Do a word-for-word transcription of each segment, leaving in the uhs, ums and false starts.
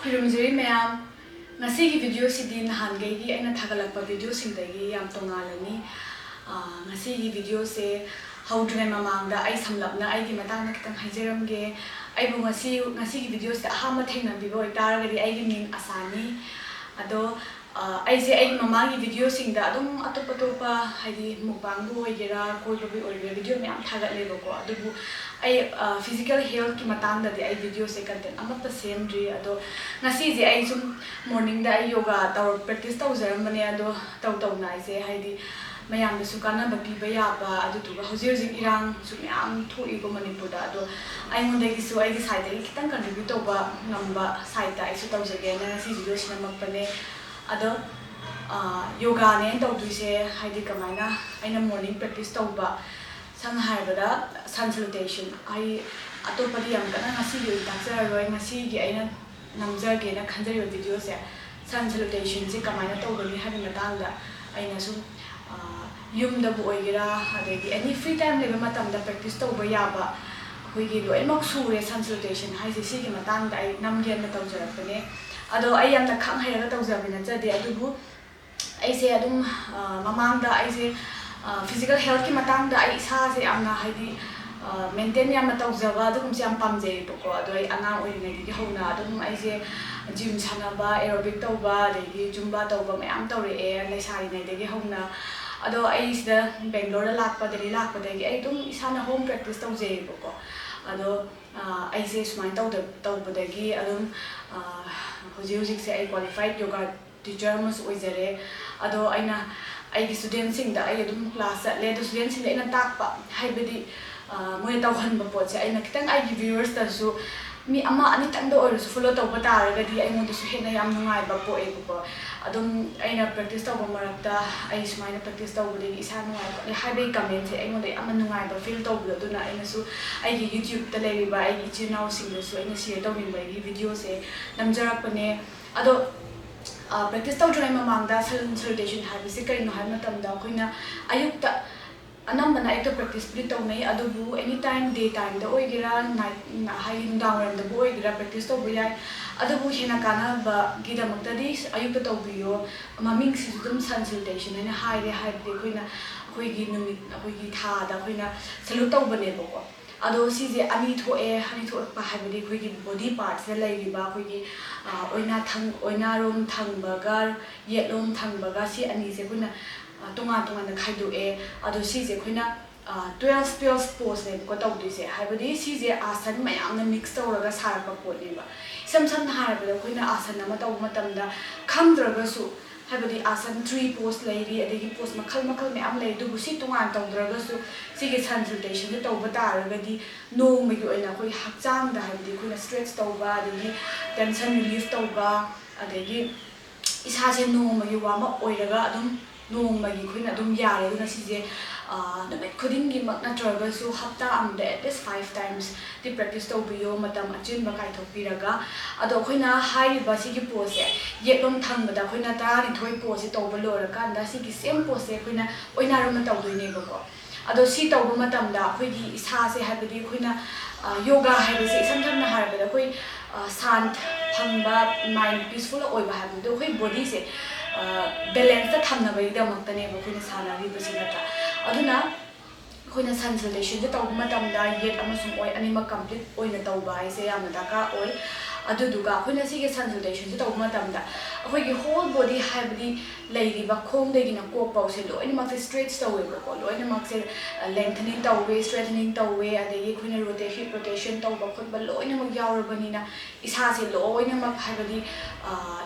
ꯈꯨꯔꯨꯝꯖꯔꯤ ꯃꯌꯥꯝ꯫ ꯉꯁꯤꯒꯤ video ꯁꯤꯗꯤ ꯅꯍꯥꯟꯈꯩꯒꯤ ꯑꯩꯅ ꯊꯥꯒꯠꯂꯛꯄ video ꯁꯤꯡꯗꯒꯤ ꯌꯥꯝ ꯇꯣꯉꯥꯜꯂꯅꯤ꯫ ꯑꯥ, ꯉꯁꯤꯒꯤ video ꯁꯦ ꯍꯧꯗ꯭ꯔꯤꯉꯩ ꯃꯃꯥꯡꯗ ꯑꯩ ꯁꯝꯂꯞꯅ ꯑꯩꯒꯤ ꯃꯇꯥꯡꯗ ꯈꯤꯇꯪ ꯍꯥꯏꯖꯔꯝꯒꯦ꯫ ꯑꯩꯕꯨ ꯉꯁꯤ, ꯉꯁꯤꯒꯤ video ꯁꯤꯗ ꯑꯍꯥꯟꯕ ꯊꯦꯡꯅꯕꯤꯕ ꯑꯣꯏꯇꯥꯔꯒꯗꯤ, ꯑꯩꯒꯤ ꯃꯤꯡ ꯑꯁꯥꯅꯤ꯫ ꯑꯗꯣ, ꯑꯥ, ꯑꯩꯁꯦ ꯑꯩꯒꯤ ꯃꯃꯥꯡꯒꯤ video ꯁꯤꯡꯗ ꯑꯗꯨꯝ ꯑꯇꯣꯞ ꯑꯇꯣꯞꯄ, ꯍꯥꯏꯗꯤ mukbang ꯕꯨ ꯑꯣꯏꯒꯦꯔꯥ, ꯀꯣꯏꯕꯒꯤ ꯑꯣꯏꯒꯦꯔꯥ, video ꯃꯌꯥꯝ ꯊꯥꯒꯠꯂꯦꯕꯀꯣ꯫ ꯑꯗꯨꯕꯨ ꯑꯩ, ꯑꯥ, physical health ꯀꯤ ꯃꯇꯥꯡꯗꯗꯤ ꯑꯩ video ꯁꯦ content ꯑꯃꯠꯇ ꯁꯦꯝꯗ꯭ꯔꯤ꯫ ꯑꯗꯣ ꯉꯁꯤꯁꯦ ꯑꯩ ꯁꯨꯝ morning ꯗ ꯑꯩ yoga ꯇꯧꯔ, practice ꯇꯧꯖꯔꯝꯕꯅꯦ꯫ ꯑꯗꯣ ꯇꯧ ꯇꯧꯅ ꯑꯩꯁꯦ, ꯍꯥꯏꯗꯤ, ꯃꯌꯥꯝꯗꯁꯨ ꯀꯥꯟꯅꯕ ꯄꯤꯕ ꯌꯥꯕ, ꯑꯗꯨꯗꯨꯒ ꯍꯧꯖꯤꯛ ꯍꯧꯖꯤꯛ ꯏꯔꯥꯡꯁꯨ ꯃꯌꯥꯝ ꯊꯣꯛꯏꯀꯣ ꯃꯅꯤꯄꯨꯔꯗ꯫ ꯑꯗꯣ ꯑꯩꯉꯣꯟꯗꯒꯤꯁꯨ, ꯑꯩꯒꯤ side ꯇꯒꯤ ꯈꯤꯇꯪ contribute ꯇꯧꯕ ꯉꯝꯕ side ꯇ ꯑꯩꯁꯨ ꯇꯧꯖꯒꯦꯅ ꯉꯁꯤ video ꯁꯦꯝꯃꯛꯄꯅꯦ꯫ ꯑꯗꯣ, ꯑꯥ, yoga ꯅꯦ ꯑꯩꯅ ꯇꯧꯗꯣꯏꯁꯦ, ꯍꯥꯏꯗꯤ, ꯀꯃꯥꯏꯅ ꯑꯩꯅ morning practice ꯇꯧꯕ, ꯁꯝꯅ ꯍꯥꯏꯔꯕꯗ sun salutation꯫ ꯑꯩ ꯑꯇꯣꯞꯄꯗꯤ ꯌꯥꯝ ꯀꯟꯅ ꯉꯁꯤꯒꯤ ꯑꯣꯏꯅ ꯇꯥꯛꯆꯔꯔꯣꯏ꯫ ꯉꯁꯤꯒꯤ ꯑꯩꯅ ꯅꯝꯖꯒꯦꯅ ꯈꯟꯖꯔꯤꯕ video ꯁꯦ sun salutation ꯁꯦ ꯀꯃꯥꯏꯅ ꯇꯧꯒꯅꯤ ꯍꯥꯏꯕꯒꯤ ꯃꯇꯥꯡꯗ ꯑꯩꯅ ꯁꯨꯝ, ꯑꯥ, ꯌꯨꯝꯗꯕꯨ ꯑꯣꯏꯒꯦꯔꯥ, ꯑꯗꯩꯗꯤ any free time ꯂꯩꯕ ꯃꯇꯝꯗ practice ꯇꯧꯕ ꯌꯥꯕ, ꯑꯩꯈꯣꯏꯒꯤ ꯂꯣꯏꯅꯃꯛ ꯁꯨꯔꯦ sun salutation ꯍꯥꯏꯁꯦ꯫ ꯁꯤꯒꯤ ꯃꯇꯥꯡꯗ ꯑꯩ ꯅꯝꯒꯦꯅ ꯇꯧꯖꯔꯛꯄꯅꯦ꯫ ꯑꯗꯣ ꯑꯩ ꯌꯥꯝꯅ ꯈꯪ ꯍꯩꯔꯒ ꯇꯧꯖꯕ ꯅꯠꯆꯗꯦ, ꯑꯗꯨꯕꯨ ꯑꯩꯁꯦ ꯑꯗꯨꯝ, ꯑ, ꯃꯃꯥꯡꯗ ꯑꯩꯁꯦ, ꯑ, physical health ꯀꯤ ꯃꯇꯥꯡꯗ ꯑꯩ ꯏꯁꯥꯁꯦ ꯌꯥꯝꯅ, ꯍꯥꯏꯗꯤ, ꯑ, maintain ꯌꯥꯝꯅ ꯇꯧꯖꯕ ꯑꯗꯨꯒꯨꯝꯕꯁꯦ ꯌꯥꯝ ꯄꯥꯝꯖꯩꯌꯦꯕꯀꯣ꯫ ꯑꯗꯣ ꯑꯩ ꯑꯉꯥꯡ ꯑꯣꯏꯔꯤꯉꯩꯗꯒꯤ ꯍꯧꯅ ꯑꯗꯨꯝ ꯑꯩꯁꯦ gym ꯁꯥꯟꯅꯕ, aerobic ꯇꯧꯕ, ꯑꯗꯩꯗꯤ Zumba ꯇꯧꯕ ꯃꯌꯥꯝ ꯇꯧꯔꯛꯑꯦ ꯂꯩꯁꯥꯔꯤꯉꯩꯗꯒꯤ ꯍꯧꯅ꯫ ꯑꯗꯣ ꯑꯩ ꯁꯤꯗ Bangalore ꯗ ꯂꯥꯛꯄ, ꯗꯦꯜꯂꯤ ꯂꯥꯛꯄꯗꯒꯤ ꯑꯩ ꯑꯗꯨꯝ ꯏꯁꯥꯅ home practice ꯇꯧꯖꯩꯌꯦꯕꯀꯣ꯫ ꯑꯗꯣ, ꯑ, ꯑꯩꯁꯦ ꯁꯨꯃꯥꯏꯅ ꯇꯧꯗ-, ꯇꯧꯕꯗꯒꯤ ꯑꯗꯨꯝ, ꯑ, ꯍꯧꯖꯤꯛ ꯍꯧꯖꯤꯛꯁꯦ ꯑꯩ qualified yoga teacher ꯑꯃꯁꯨ ꯑꯣꯏꯖꯔꯦ꯫ ꯑꯗꯣ ꯑꯩꯅ ꯑꯩꯒꯤ student ꯁꯤꯡꯗ ꯑꯩ ꯑꯗꯨꯝ class ꯆꯠꯂꯦ꯫ ꯑꯗꯣ student ꯁꯤꯡꯗ ꯑꯩꯅ ꯇꯥꯛꯄ, ꯍꯥꯏꯕꯗꯤ, ꯑ, ꯃꯣꯏꯅ ꯇꯧꯍꯟꯕ ꯄꯣꯠꯁꯦ ꯑꯩꯅ ꯈꯤꯇꯪ ꯑꯩꯒꯤ viewers ꯇꯁꯨ ꯃꯤ ꯑꯃ ꯑꯅꯤꯇꯪꯗ ꯑꯣꯏꯔꯁꯨ follow ꯇꯧꯕ ꯇꯥꯔꯒꯗꯤ ꯑꯩꯉꯣꯟꯗꯁꯨ ꯍꯦꯟꯅ ꯌꯥꯝ ꯅꯨꯡꯉꯥꯏꯕ ꯄꯣꯛꯑꯦꯕꯀꯣ꯫ ꯑꯗꯨꯝ ꯑꯩꯅ practice ꯇꯧꯕ ꯃꯔꯛꯇ ꯑꯩ ꯁꯨꯃꯥꯏꯅ practice ꯇꯧꯕꯗꯒꯤ ꯏꯁꯥ ꯅꯨꯡꯉꯥꯏ ꯈꯣꯠꯂꯦ ꯍꯥꯏꯕꯒꯤ comment ꯁꯦ ꯑꯩꯉꯣꯟꯗ ꯌꯥꯝꯅ ꯅꯨꯡꯉꯥꯏꯕ feel ꯇꯧꯕꯗꯣ, ꯑꯗꯨꯅ ꯑꯩꯅꯁꯨ ꯑꯩꯒꯤ YouTube ꯇ ꯂꯩꯔꯤꯕ ꯑꯩꯒꯤ ꯏꯆꯤꯜ ꯏꯅꯥꯎꯁꯤꯡꯗꯁꯨ ꯑꯩꯅ share ꯇꯧꯅꯤꯡꯕꯒꯤ video ꯁꯦ ꯅꯝꯖꯔꯛꯄꯅꯦ꯫ ꯑꯗꯣ, ꯑ, practice ꯇꯧꯗ꯭ꯔꯤꯉꯩ ꯃꯃꯥꯡꯗ sun salutation ꯍꯥꯏꯕꯁꯤ ꯀꯔꯤꯅꯣ ꯍꯥꯏꯕ ꯃꯇꯝꯗ, ꯑꯩꯈꯣꯏꯅ ꯑꯌꯨꯛꯇ ꯑꯅꯝꯕꯅ ꯑꯌꯨꯛꯇ practiceꯄꯨꯗꯤ ꯇꯧꯅꯩ, ꯑꯗꯨꯕꯨ any time, day timeꯗ ꯑꯣꯏꯒꯦꯔꯥ, night, ꯍꯥꯏꯗꯤ ꯅꯨꯡꯗꯥꯡ ꯋꯥꯏꯔꯝꯗꯕꯨ ꯑꯣꯏꯒꯦꯔꯥ practice ꯇꯧꯕ ꯌꯥꯏ꯫ ꯑꯗꯨꯕꯨ ꯍꯦꯟꯅ ꯀꯥꯟꯅꯕꯒꯤꯗꯃꯛꯇꯗꯤ ꯑꯌꯨꯛꯇ ꯇꯧꯕꯤꯌꯣ꯫ ꯃꯃꯤꯡꯁꯤꯁꯨ ꯑꯗꯨꯝ sun salutation ꯍꯥꯏꯅ ꯍꯥꯏꯔꯦ, ꯍꯥꯏꯕꯗꯤ ꯑꯩꯈꯣꯏꯅ ꯑꯩꯈꯣꯏꯒꯤ ꯅꯨꯃꯤꯠ, ꯑꯩꯈꯣꯏꯒꯤ ꯊꯥꯗ ꯑꯩꯈꯣꯏꯅ salute ꯇꯧꯕꯅꯦꯕꯀꯣ꯫ ꯑꯗꯣ ꯁꯤꯁꯦ ꯑꯅꯤ ꯊꯣꯛꯑꯦ, ꯑꯅꯤ ꯊꯣꯛꯂꯛꯄ ꯍꯥꯏꯕꯗꯤ ꯑꯩꯈꯣꯏꯒꯤ body partꯁꯤꯗ ꯂꯩꯔꯤꯕ ꯑꯩꯈꯣꯏꯒꯤ, ꯑ, ꯑꯣꯏꯅꯥ ꯊꯪ-, ꯑꯣꯏꯅꯥꯔꯣꯝ ꯊꯪꯕꯒ ꯌꯦꯠꯂꯣꯝ ꯊꯪꯕꯒ ꯁꯤ ꯑꯅꯤꯁꯦ ꯑꯩꯈꯣꯏꯅ, ꯑ, ꯇꯣꯉꯥꯟ ꯇꯣꯉꯥꯟꯅ ꯈꯥꯏꯗꯣꯛꯑꯦ꯫ ꯑꯗꯣ ꯁꯤꯁꯦ ꯑꯩꯈꯣꯏꯅ, ꯑ, twelve twelve poseꯅꯦꯕꯀꯣ ꯇꯧꯗꯣꯏꯁꯦ, ꯍꯥꯏꯕꯗꯤ ꯁꯤꯁꯦ ꯑꯁꯟ ꯃꯌꯥꯝꯅ mix ꯇꯧꯔꯒ ꯁꯥꯔꯛꯄ ꯄꯣꯠꯅꯦꯕ꯫ ꯏꯁꯝ ꯁꯝꯅ ꯍꯥꯏꯔꯕꯗ ꯑꯩꯈꯣꯏꯅ ꯑꯁꯟ ꯑꯃ ꯇꯧꯕ ꯃꯇꯝꯗ ꯈꯪꯗ꯭ꯔꯒꯁꯨ, ꯍꯥꯏꯕꯗꯤ ꯑꯁꯟ three pose ꯂꯩꯔꯤ, ꯑꯗꯒꯤ pose ꯃꯈꯜ ꯃꯈꯜ ꯃꯌꯥꯝ ꯂꯩ, ꯑꯗꯨꯕꯨ ꯁꯤ ꯇꯣꯉꯥꯟ ꯇꯧꯗ꯭ꯔꯒꯁꯨ ꯁꯤꯒꯤ sun salutationꯁꯦ ꯇꯧꯕ ꯇꯥꯔꯒꯗꯤ ꯅꯣꯡꯃꯒꯤ ꯑꯣꯏꯅ ꯑꯩꯈꯣꯏ ꯍꯛꯆꯥꯡꯗ, ꯍꯥꯏꯕꯗꯤ ꯑꯩꯈꯣꯏꯅ stretch ꯇꯧꯕ, ꯑꯗꯒꯤ tension relief ꯇꯧꯕ, ꯑꯗꯒꯤ ꯏꯁꯥꯁꯦ ꯅꯣꯡꯃꯒꯤ warm up ꯑꯣꯏꯔꯒ ꯑꯗꯨꯝ ꯅꯣꯡꯃꯒꯤ ꯑꯩꯈꯣꯏꯅ ꯑꯗꯨꯝ ꯌꯥꯔꯦ꯫ ꯑꯗꯨꯅ ꯁꯤꯁꯦ, ꯑ, ꯅꯨꯃꯤꯠ ꯈꯨꯗꯤꯡꯒꯤꯃꯛ ꯅꯠꯇ꯭ꯔꯒꯁꯨ ꯍꯞꯇꯥ ꯑꯃꯗ at least five timesꯇꯤ practice ꯇꯧꯕꯤꯌꯣ, ꯃꯇꯝ ꯑꯆꯤꯟꯕ ꯀꯥꯏꯊꯣꯛꯄꯤꯔꯒ꯫ ꯑꯗꯣ ꯑꯩꯈꯣꯏꯅ ꯍꯥꯏꯔꯤꯕ ꯁꯤꯒꯤ poseꯁꯦ ꯌꯦꯠꯂꯣꯝ ꯊꯪꯕꯗ ꯑꯩꯈꯣꯏꯅ ꯇꯔꯥꯅꯤꯊꯣꯏ poseꯁꯦ ꯇꯧꯕ ꯂꯣꯏꯔꯀꯥꯟꯗ ꯁꯤꯒꯤ same poseꯁꯦ ꯑꯩꯈꯣꯏꯅ ꯑꯣꯏꯅꯥꯔꯣꯝꯅ ꯇꯧꯗꯣꯏꯅꯦꯕꯀꯣ꯫ ꯑꯗꯣ ꯁꯤ ꯇꯧꯕ ꯃꯇꯝꯗ ꯑꯩꯈꯣꯏꯒꯤ ꯏꯁꯥꯁꯦ, ꯍꯥꯏꯕꯗꯤ ꯑꯩꯈꯣꯏꯅ, ꯑ, yoga ꯍꯥꯏꯕꯁꯦ ꯏꯁꯝ ꯁꯝꯅ ꯍꯥꯏꯔꯕꯗ ꯑꯩꯈꯣꯏ, ꯑ, ꯁꯥꯟꯇ ꯐꯪꯕ, mind peaceful ꯑꯣꯏꯕ ꯍꯥꯏꯕꯗꯣ ꯑꯩꯈꯣꯏ bodyꯁꯦ, ꯑ, balanceꯇ ꯊꯝꯅꯕꯒꯤꯗꯃꯛꯇꯅꯦꯕ ꯑꯩꯈꯣꯏꯅ ꯁꯥꯟꯅꯔꯤꯕꯁꯤ ꯅꯠꯇ꯭ꯔꯥ? ꯑꯗꯨꯅ ꯑꯩꯈꯣꯏꯅ sun salutationꯁꯦ ꯇꯧꯕ ꯃꯇꯝꯗ ꯌꯦꯠ ꯑꯃꯁꯨꯡ ꯑꯣꯏ ꯑꯅꯤꯃꯛ complete ꯑꯣꯏꯅ ꯇꯧꯕ ꯍꯥꯏꯁꯦ ꯌꯥꯝꯅ ꯗꯔꯀꯥꯔ ꯑꯣꯏ꯫ ꯑꯗꯨꯗꯨꯒ ꯑꯩꯈꯣꯏꯅ ꯁꯤꯒꯤ sun salutationꯁꯦ ꯇꯧꯕ ꯃꯇꯝꯗ ꯑꯩꯈꯣꯏꯒꯤ whole body, ꯍꯥꯏꯕꯗꯤ ꯂꯩꯔꯤꯕ ꯈꯣꯡꯗꯒꯤꯅ ꯀꯣꯛ ꯐꯥꯎꯁꯦ ꯂꯣꯏꯅꯃꯛꯁꯦ stretch ꯇꯧꯋꯦꯕꯀꯣ꯫ ꯂꯣꯏꯅꯃꯛꯁꯦ, ꯑ, lengthening ꯇꯧꯋꯦ, straightening ꯇꯧꯋꯦ, ꯑꯗꯒꯤ ꯑꯩꯈꯣꯏꯅ rotate, hip rotation ꯇꯧꯕ ꯈꯣꯠꯄ ꯂꯣꯏꯅꯃꯛ ꯌꯥꯎꯔꯕꯅꯤꯅ ꯏꯁꯥꯁꯦ ꯂꯣꯏꯅꯃꯛ, ꯍꯥꯏꯕꯗꯤ, ꯑ,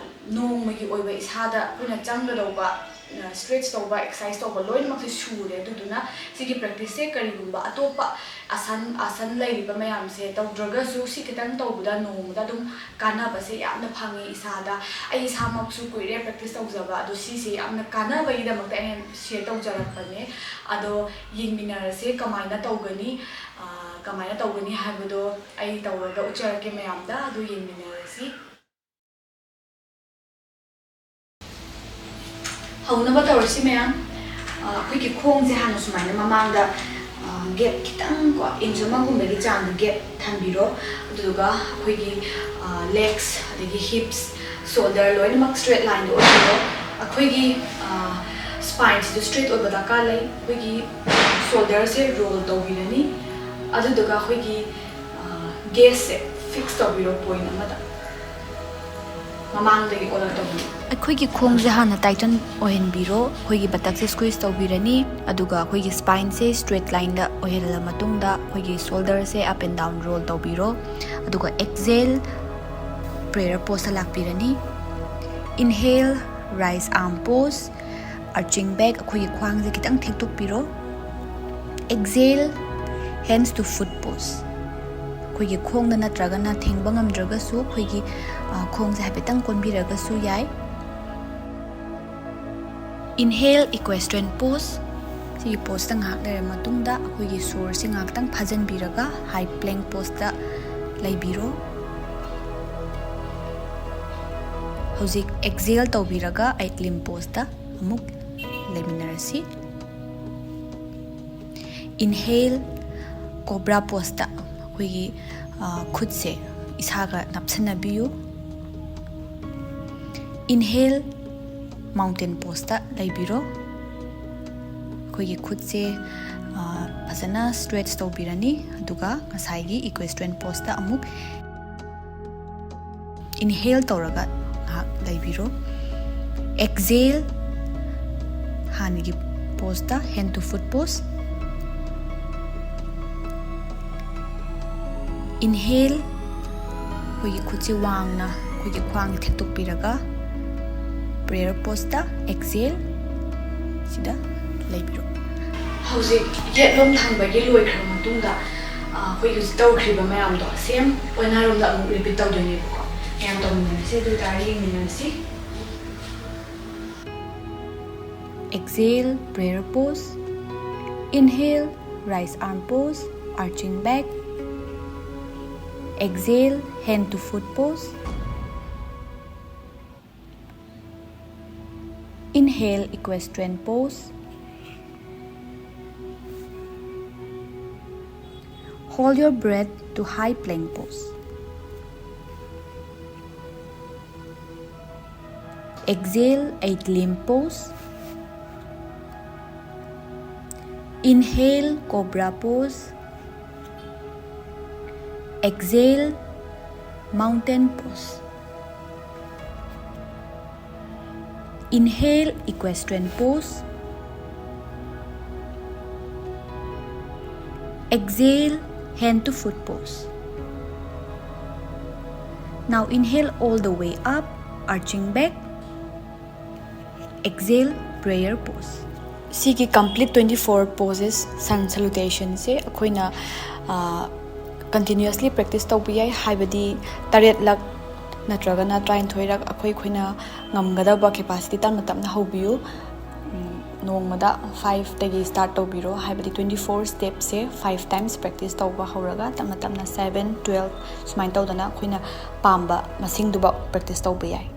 ꯅꯣꯡꯃꯒꯤ ꯑꯣꯏꯕ ꯏꯁꯥꯗ ꯑꯩꯈꯣꯏꯅ ꯆꯪꯒꯗꯧꯕ, ꯑ, stretch ꯇꯧꯕ, exercise ꯇꯧꯕ ꯂꯣꯏꯅꯃꯛꯁꯦ ꯁꯨꯔꯦ꯫ ꯑꯗꯨꯗꯨꯅ ꯁꯤꯒꯤ practiceꯁꯦ ꯀꯔꯤꯒꯨꯝꯕ ꯑꯇꯣꯞꯄ ꯑꯁꯟ, ꯑꯁꯟ ꯂꯩꯔꯤꯕ ꯃꯌꯥꯝꯁꯦ ꯇꯧꯗ꯭ꯔꯒꯁꯨ ꯁꯤ ꯈꯤꯇꯪ ꯇꯧꯕꯗ ꯅꯣꯡꯃꯗ ꯑꯗꯨꯝ ꯀꯥꯟꯅꯕꯁꯦ ꯌꯥꯝꯅ ꯐꯪꯉꯤ ꯏꯁꯥꯗ꯫ ꯑꯩ ꯏꯁꯥꯃꯛꯁꯨ ꯀꯨꯏꯔꯦ practice ꯇꯧꯖꯕ, ꯑꯗꯣ ꯁꯤꯁꯦ ꯌꯥꯝꯅ ꯀꯥꯟꯅꯕꯒꯤꯗꯃꯛꯇ ꯑꯩꯅ share ꯇꯧꯖꯔꯛꯄꯅꯦ꯫ ꯑꯗꯣ ꯌꯦꯡꯃꯤꯟꯅꯔꯁꯦ ꯀꯃꯥꯏꯅ ꯇꯧꯒꯅꯤ, ꯑ, ꯀꯃꯥꯏꯅ ꯇꯧꯒꯅꯤ ꯍꯥꯏꯕꯗꯣ ꯑꯩ ꯇꯧꯔꯒ ꯎꯠꯆꯔꯛꯀꯦ ꯃꯌꯥꯝꯗ꯫ ꯑꯗꯨ ꯌꯦꯡꯃꯤꯟꯅꯔꯁꯤ꯫ ꯍꯧꯅꯕ ꯇꯧꯔꯁꯤ ꯃꯌꯥꯝ꯫ ꯑꯩꯈꯣꯏꯒꯤ ꯈꯣꯡꯁꯦ ꯍꯥꯟꯅ ꯁꯨꯃꯥꯏꯅ ꯃꯃꯥꯡꯗ ꯒꯦꯞ ꯈꯤꯇꯪ ꯀꯣ, ꯏꯟꯆ ꯑꯃꯒꯨꯝꯕꯒꯤ ꯆꯥꯡꯗ ꯒꯦꯞ ꯊꯝꯕꯤꯔꯣ꯫ ꯑꯗꯨꯗꯨꯒ ꯑꯩꯈꯣꯏꯒꯤ ꯂꯦꯒꯁ, ꯑꯗꯒꯤ ꯍꯤꯞꯁ, ꯁꯣꯜꯗꯔ ꯂꯣꯏꯅꯃꯛ ꯁ꯭ꯇ꯭ꯔꯦꯠ ꯂꯥꯏꯟꯗ ꯑꯣꯏꯕꯤꯔꯣ꯫ ꯑꯩꯈꯣꯏꯒꯤ ꯁ꯭ꯄꯥꯏꯟꯁꯤꯁꯨ ꯁ꯭ꯇ꯭ꯔꯦꯠ ꯑꯣꯏꯕ ꯗꯔꯀꯥꯔ ꯂꯩ꯫ ꯑꯩꯈꯣꯏꯒꯤ ꯁꯣꯜꯗꯔꯁꯦ ꯔꯣꯜ ꯇꯧꯕꯤꯔꯅꯤ꯫ ꯑꯗꯨꯗꯨꯒ ꯑꯩꯈꯣꯏꯒꯤ ꯒꯦꯖꯁꯦ ꯐꯤꯛꯁ ꯇꯧꯕꯤꯔꯣ ꯄꯣꯏꯟ ꯑꯃꯗ꯫ ꯃꯃꯥꯡꯗꯒꯤ ꯑꯣꯜꯂꯛꯇꯧꯕꯅꯤ꯫ ꯑꯩꯈꯣꯏꯒꯤ ꯈꯣꯡꯁꯦ ꯍꯥꯟꯅ ꯇꯥꯏꯇꯟ ꯑꯣꯏꯍꯟꯕꯤꯔꯣ꯫ ꯑꯩꯈꯣꯏꯒꯤ ꯕꯇꯛꯁꯦ ꯁ꯭ꯀ꯭ꯋꯤꯁ ꯇꯧꯕꯤꯔꯅꯤ, ꯑꯗꯨꯒ ꯑꯩꯈꯣꯏꯒꯤ ꯁ꯭ꯄꯥꯏꯟꯁꯦ ꯁ꯭ꯇ꯭ꯔꯦꯠ ꯂꯥꯏꯟꯗ ꯑꯣꯏꯍꯜꯂ ꯃꯇꯨꯡꯗ ꯑꯩꯈꯣꯏꯒꯤ ꯁꯣꯜꯗꯔꯁꯦ ꯑꯞ ꯑꯦꯟ ꯗꯥꯎꯟ ꯔꯣꯜ ꯇꯧꯕꯤꯔꯣ꯫ ꯑꯗꯨꯒ excel prayer post ꯂꯥꯛꯄꯤꯔꯅꯤ꯫ Inhale, rice ꯑꯥꯔꯝ ꯄꯣꯁ, ꯑꯥꯔꯆꯤꯡ ꯕꯦꯛ, ꯑꯩꯈꯣꯏꯒꯤ ꯈ꯭ꯋꯥꯡꯁꯦ ꯈꯤꯇꯪ ꯊꯦꯛꯇꯣꯛꯄꯤꯔꯣ꯫ ꯑꯦꯛꯖꯦꯜ, ꯍꯦꯟꯁ ꯇꯨ ꯐꯨꯠ ꯄꯣꯁ꯫ ꯑꯩꯈꯣꯏꯒꯤ ꯈꯣꯡꯗ ꯅꯠꯇ꯭ꯔꯒꯅ ꯊꯦꯡꯕ ꯉꯝꯗ꯭ꯔꯒꯁꯨ ꯑꯩꯈꯣꯏꯒꯤ ꯈꯣꯡꯁꯦ ꯍꯥꯏꯐꯦꯠꯇꯪ ꯀꯣꯟꯕꯤꯔꯒꯁꯨ ꯌꯥꯏ꯫ ꯏꯟꯍꯦꯜ, ꯏꯀ꯭ꯋꯦꯁꯇ꯭ꯔꯦꯟ ꯄꯣꯁ꯫ ꯁꯤꯒꯤ ꯄꯣꯁꯇ ꯉꯥꯏꯍꯥꯛ ꯂꯩꯔ ꯃꯇꯨꯡꯗ ꯑꯩꯈꯣꯏꯒꯤ ꯁꯣꯔꯁꯦ ꯉꯥꯏꯍꯥꯛꯇꯪ ꯐꯥꯖꯤꯟꯕꯤꯔꯒ ꯍꯥꯏ ꯄ꯭ꯂꯦꯡ ꯄꯣꯁꯇ ꯂꯩꯕꯤꯔꯣ꯫ ꯍꯧꯖꯤꯛ ꯑꯦꯛꯖꯦꯜ ꯇꯧꯕꯤꯔꯒ ꯑꯩꯠ ꯂꯤꯝ ꯄꯣꯁꯇ ꯑꯃꯨꯛ ꯂꯩꯃꯤꯟꯅꯔꯁꯤ꯫ ꯏꯟꯍꯦꯜ, ꯀꯣꯕ꯭ꯔꯥ ꯄꯣꯁꯇ ꯑꯩꯈꯣꯏꯒꯤ ꯈꯨꯠꯁꯦ ꯏꯁꯥꯒ ꯅꯞꯁꯤꯟꯅꯕꯤꯌꯨ꯫ Inhale, mountain post ꯂꯩꯕꯤꯔꯣ꯫ ꯑꯩꯈꯣꯏꯒꯤ ꯈꯨꯠꯁꯦ ꯐꯖꯅ ꯁ꯭ꯇ꯭ꯔꯦꯠꯆ ꯇꯧꯕꯤꯔꯅꯤ, ꯑꯗꯨꯒ ꯉꯁꯥꯏꯒꯤ ꯏꯀ꯭ꯋꯦꯁꯇ꯭ꯔꯦꯟ ꯄꯣꯁꯇ ꯑꯃꯨꯛ ꯏꯟꯍꯦꯜ ꯇꯧꯔꯒ ꯉꯥꯏꯍꯥꯛ ꯂꯩꯕꯤꯔꯣ꯫ ꯑꯦꯛꯖꯦꯜ, ꯍꯥꯟꯅꯒꯤ ꯄꯣꯁꯇ, ꯍꯦꯟ ꯇꯨ ꯐꯨꯠ ꯄꯣꯁ꯫ ꯏꯟꯍꯦꯜ, ꯑꯩꯈꯣꯏꯒꯤ ꯈꯨꯠꯁꯦ ꯋꯥꯡꯅ ꯑꯩꯈꯣꯏꯒꯤ ꯈ꯭ꯋꯥꯡꯁꯦ ꯊꯦꯛꯇꯣꯛꯄꯤꯔꯒ ꯄ꯭ꯔꯦꯌꯔ ꯄꯣꯁꯇ, ꯑꯦꯛꯖꯦꯜ ꯁꯤꯗ ꯂꯩꯕꯤꯔꯣ꯫ ꯍꯧꯖꯤꯛ ꯌꯦꯠꯂꯣꯝ ꯊꯪꯕꯒꯤ ꯂꯣꯏꯈ꯭ꯔꯕ ꯃꯇꯨꯡꯗ ꯑꯩꯈꯣꯏ ꯍꯧꯖꯤꯛ ꯇꯧꯈ꯭ꯔꯤꯕ ꯃꯌꯥꯝꯗꯣ ꯁꯦꯝ ꯑꯣꯟꯅꯔꯣꯝꯗ ꯑꯃꯨꯛ ꯔꯤꯄꯤꯠ ꯇꯧꯗꯣꯏꯅꯦꯕꯀꯣ꯫ ꯃꯌꯥꯝ ꯇꯧꯃꯤꯟꯅꯔꯁꯦ꯫ ꯑꯗꯨ ꯑꯣꯏꯇꯥꯔꯗꯤ ꯌꯦꯡꯃꯤꯟꯅꯔꯁꯤ꯫ Exhale, prayer pose. Inhale, rise arm pose, arching back. Exhale, hand to foot pose. Inhale, equestrian pose. Hold your breath to high plank pose. Exhale, eight limb pose. Inhale, cobra pose. Exhale, mountain pose. Inhale, equestrian pose. Exhale, hand to foot pose. Now inhale all the way up, arching back. Exhale, prayer pose. ꯁꯤꯒꯤ complete twenty four poses sun salutation ꯁꯦ ꯑꯩꯈꯣꯏꯅ continuously practice ꯇꯧꯕ ꯌꯥꯏ, ꯍꯥꯏꯕꯗꯤ ꯇꯔꯦꯠꯂꯛ ꯅꯠꯇ꯭ꯔꯒꯅ ꯇꯔꯥꯅꯤꯊꯣꯏꯔꯛ ꯑꯩꯈꯣꯏ ꯑꯩꯈꯣꯏꯅ ꯉꯝꯒꯗꯕ capacity ꯇꯞꯅ ꯇꯞꯅ ꯍꯧꯕꯤꯌꯨ꯫ ꯅꯣꯡꯃꯗ five ꯇꯒꯤ start ꯇꯧꯕꯤꯔꯣ, ꯍꯥꯏꯕꯗꯤ twenty four step ꯁꯦ five times practice ꯇꯧꯕ ꯍꯧꯔꯒ ꯇꯞꯅ ꯇꯞꯅ seven, twelve ꯁꯨꯃꯥꯏꯅ ꯇꯧꯗꯅ ꯑꯩꯈꯣꯏꯅ ꯄꯥꯝꯕ ꯃꯁꯤꯡꯗꯨꯐꯥꯎ practice ꯇꯧꯕ ꯌꯥꯏ꯫